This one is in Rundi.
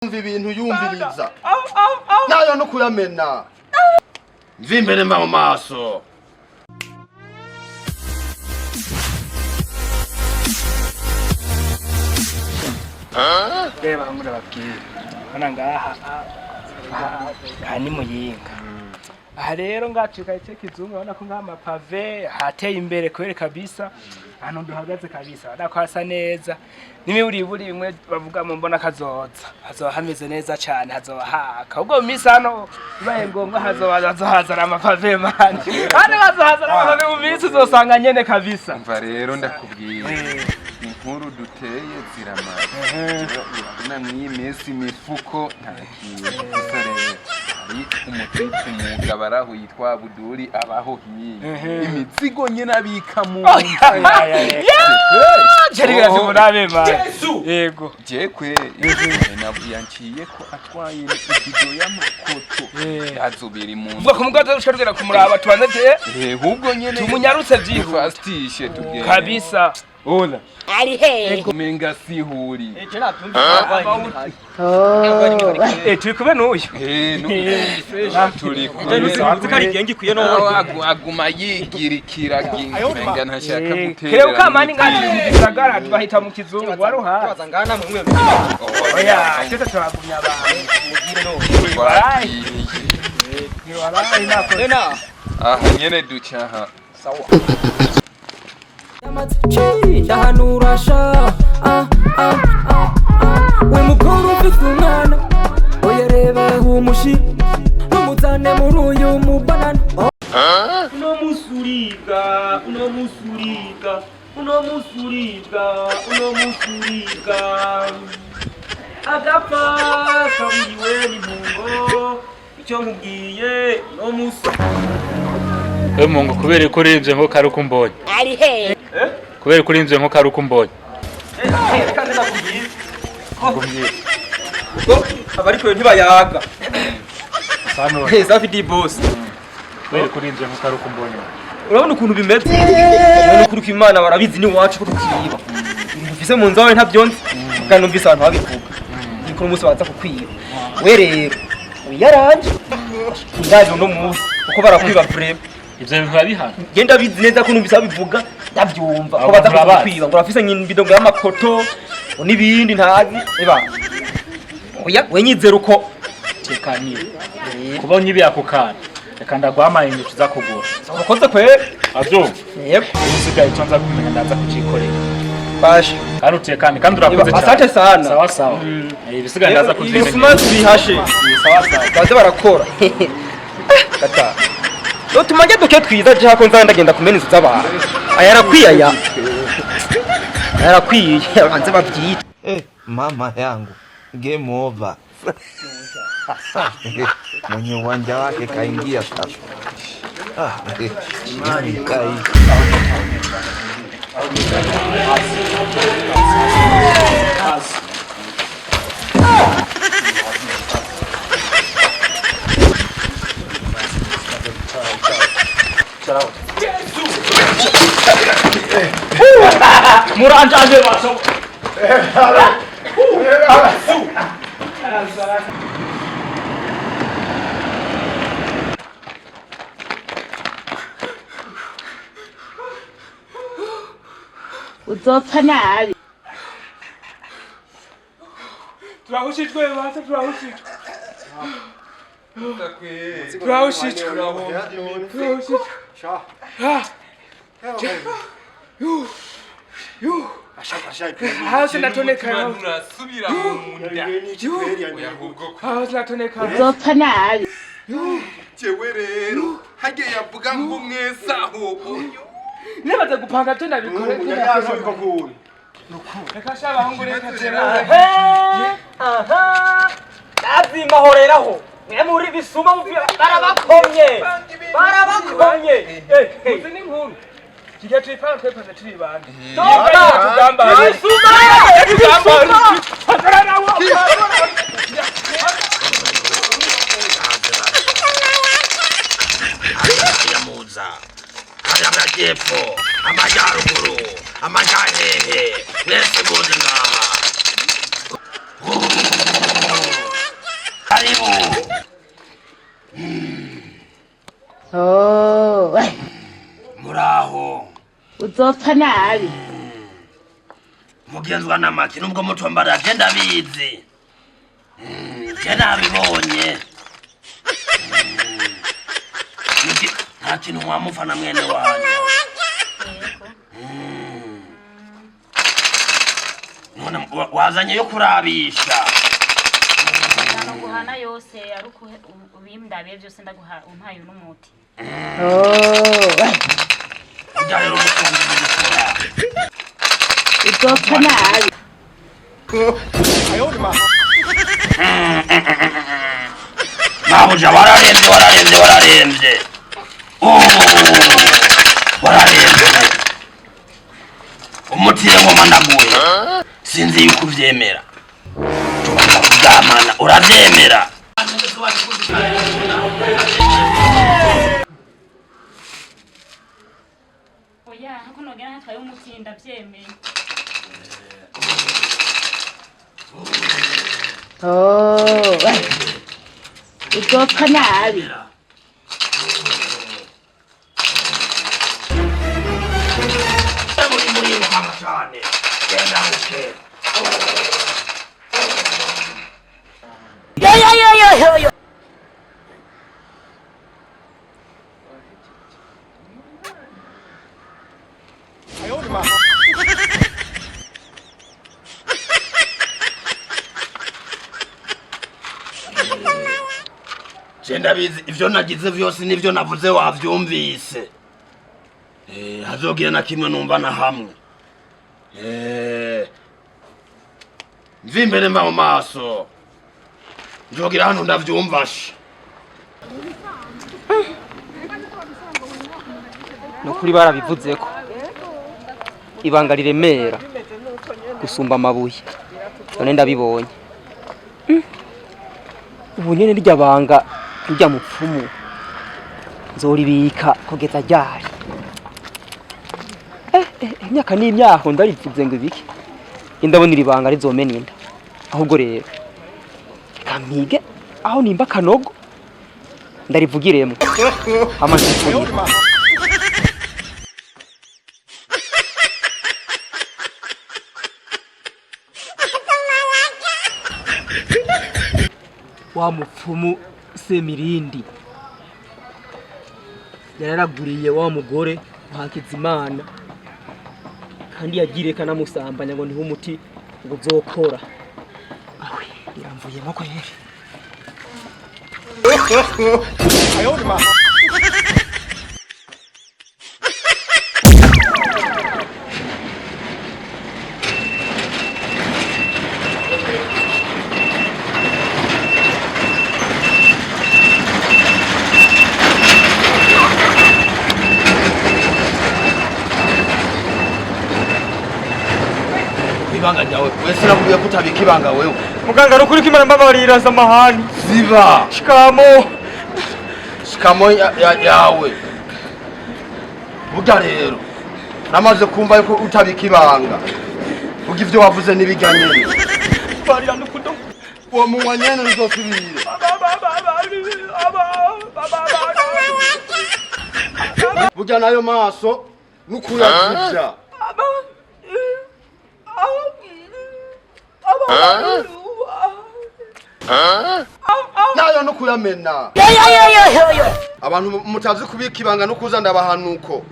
Yumva ibintu yumviriza nayo no kuyamena. Mva imbere, mva mu maso. Reba hamwe urababwira, hano ngaha aha ni Muyinga. Aha rero ngacika ice kizungu, urabona ko ngaha amapave hateye imbere kubera kabisa ahantu duhagaze kabisa, urabona ko hasa neza n'imiburiburi bimwe bavuga mu mbona kazoza hazoba hameze neza cane, hazoba haka. Ubwo mu minsi hano bibaye ngombwa hazoba hazohazana amapave mani, hano hazohazana amapave mu minsi uzosanga nyene kabisa. Umva rero ndakubwira, inkuru duteye ziramaze. Urabona mw'iyi minsi imifuko nta kintu. Gusa rero hari umutipe, umugabo araho yitwa Buduri, abaho hiya, imizigo nyene abika mu nzu. Jeri murabe mani, yego. Jekwe yanciye ko atwaye ibido y'amakoto yazubira mu nzu. Uvuga ku mugozi ushobora kugera kumuraba tubanze te Ahubwo nyene tumunyarutse byihuta. Dufastishe tugende. Kabisa. Ola. Ari hehe? Kumenga sihuri. Turi kumwe n'uyu. Turi kumwe. Aguma yigirikira menga ntashaka gutera. Kare ukamani ngaje mu gisagara tugahita mu kizungu waruha. Oya, twese turagumya abantu. Warayi nako. Aha nyene duca aha. Ndahanura sha, ah, ah, ah, ah. We mukuru ufite umwana, oya reba umushi numuzane muri uyu mubanana. Uno musuribwa, uno musuribwa, uno musuribwa, uno musuribwa. Agapfa kaburiwe n'impungo, icyo nkubwiye uno musi. We Mungu, kubera ko urimvye nko kari uko umbonye. Ari hehe? Kubera ko urimvye nko kari uko umbonye. Kandi nakubwiye ubwo abariko ntibayaga. Sano. Safi di boss. Kubera ko urimvye nko kari uko umbonye. Urabona ukuntu bimeze, urabona ukuri kw'Imana, barabizi ni iwacu ko tukiba. Ibintu ufise mu nzu wawe ntabyo nzi, kandi numvise abantu babivuga yuko uno munsi baza kukwiba. We rero wiyaranje ndaje uno munsi kuko barakwiba vraiment. Ivyo bintu urabihana. Genda bizi neza ko numvise babivuga, ndavyumva ko Abo baza bantu urabazi. kukwiba ngo urafise nk'imbido ngo y'amakoto ngo n'ibindi ntazi. Eba oya, we nyizera uko. Tekanire. Kuba unyibiye ako kantu. Reka ndaguhamaye inyishu uza kugura. Urakoze kweri. Avyumva. Yego. Usigaye ico nza kumenya ndaza kucikorera. Basha. Kandi utekane kandi urakoze cyane. Asante sana. Sawa sawa. Ibisigaye ndaza kuvyimenyera. Ibisuma tubihashe. Sawa sawa. Baze barakora gata no tumajye duke twiza je hako nzaba ndagenda kumena inzu z'abantu. Aya arakwiye, aya arakwiye, banze babyite. Eh, mama yangu, game over. Mwenye uwanja wake kaingia sasa. Ah, yani kai. Muranjanje basho. Uzopfa nabi. Turahushijwe basa, turahushijwe. Turahushijwe. Turahushijwe. Ah. Yu. Yu. Hasi natonekana. Nturasubira mu nda. Oya, ahubwo ko Hasi natonekana. Uzopfa nabi. jewe rero hage yavuga ngo mwese aho. Nibaze gupanga byo ndabikore. Reka sha bahungu, reka jewe. Aha, ndazimahoreraho mwe muri bisuma barabakomye, barabakomye. Uzi n'inkuru. Kijya tuyipanga twepanze turi bande. Toka! Tugambane. Ibisuma! Tugambane. Yamuza hari amajyepfo, amajyaruguru, amajyahehe, mwese muze ngaha. Oh. Muraho. Uzopfa nabi. Mugenzwa n'amaki nubwo mutombara je ndabizi. Je nabibonye. Nta kintu wamufana mwene wanyu. None wazanye yo kurabisha. Guhana yose aruko ubimdabe byose ndaguha umpaye n'umuti. Oh. Ujya umukunzi mu gukora. Uzopfa nabi. Mabuja wararembye wararembye wararembye. Wararembye. Umuti ngoma ndaguye. Sinzi yuko uvyemera. Tubanza kuryamana uravyemera. Oya, hako nogera natwaye umuti ndavyemeye. Oh. Uzopfa nabi. Yo yo yo yo yo yo. Je ndabizi ivyo nagize vyose nivyo navuze wavyumvise. Hazogira na kimwe numva na hamwe. Mvi imbere mba mu maso. Njogira hano ndavyumvashe. Nukuri barabivuzeko ibanga riremera gusumba amabuye none ndabibonye. Ubu nyene rirya banga rujya mupfumu nzoribika kugeza ryari? Imyaka n'imyaka ndarivuze ngo ibiki indabona iri banga rizomena inda. Ahubwo rero reka mpige aho nimba kanogo ndarivugiremo amashusho. Wa mupfumu Semirindi yararaguriye wa mugore Hakizimana kandi yagiriye kanamusambanya ngo niho umuti ngo uzokora. Awe iramvuyemo ko yeri. Ibanga ryawe wese nakubwiye ko utabika ibanga wewe. Muganga nukuri ko Imana mbabarira samahani. Ziba. Shikamo. Shikamo yawe. Burya rero namaze kumva yuko utabika ibanga. Burya ivyo wavuze nibijya nyene. Barira nukudo. Uwo munwa nyene ntuzosubire. Burya nayo maso nukuyazivya. Nayo nukuyamena. Abantu mutazi kubika ibanga nukuza ndabahanuko.